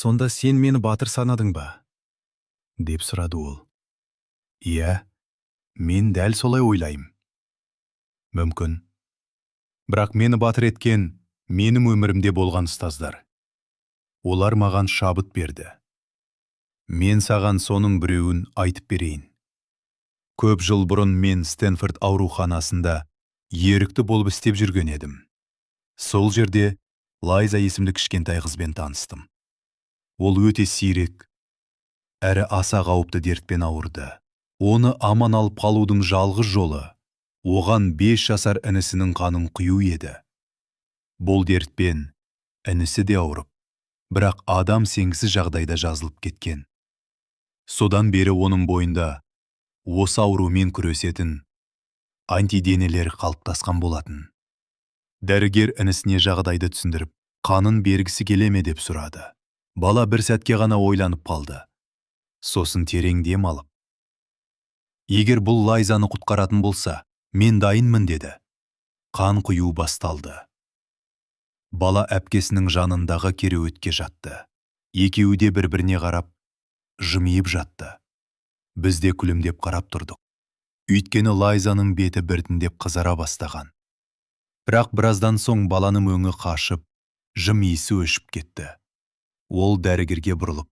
Сонда сен мені батыр санадың ба?» – деп сұрады ол. Иә, мен дәл солай ойлаймын. Мүмкін. Бірақ мені батыр еткен менің өмірімде болған ұстаздар. Олар маған шабыт берді. Мен саған соның біреуін айтып берейін. Көп жыл бұрын мен Стэнфорд ауруханасында ерікті болып істеп жүрген едім. Сол жерде Лайза есімді кішкентай қызбен таныстым. Ол өте сирек әрі аса қауіпті дертпен ауырды. Оны аман алып қалудың жалғыз жолы оған 5 жасар інісінің қанын құю еді. Бұл дертпен інісі де ауырып, бірақ адам сенгісіз жағдайда жазылып кеткен. Содан бері оның бойында осы аурумен күресетін антиденелер қалыптасқан болатын. Дәрігер інісіне жағдайды түсіндіріп, қанын бергісі келе ме деп сұрады. Бала бір сәтке ғана ойланып қалды. Сосын терең дем алып: «Егер бұл Лайзаны құтқаратын болса, мен дайынмын», – деді. Қан құю басталды. Бала әпкесінің жанындағы кереуетке жатты. Екеуі де бір біріне қарап жымиып жатты. Біз де күлімдеп қарап тұрдық, өйткені Лайзаның беті біртіндеп қызара бастаған. Бірақ біраздан соң баланың өңі қашып, жымиысы өшіп кетті. Ол дәрігерге бұрылып,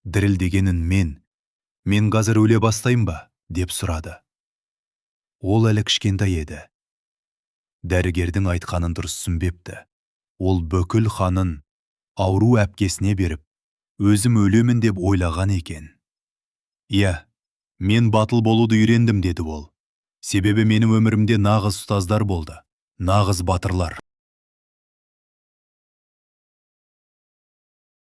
дірілдеген үнмен: «Мен қазір өле бастайын ба?» – деп сұрады. Ол әлі кішкентай еді, дәрігердің айтқанын дұрыс түсінбепті. Ол бүкіл қанын ауру әпкесіне беріп, өзім өлемін деп ойлаған екен. «Иә, мен батыл болуды үйрендім, – деді ол. – Себебі менің өмірімде нағыз ұстаздар болды, нағыз батырлар».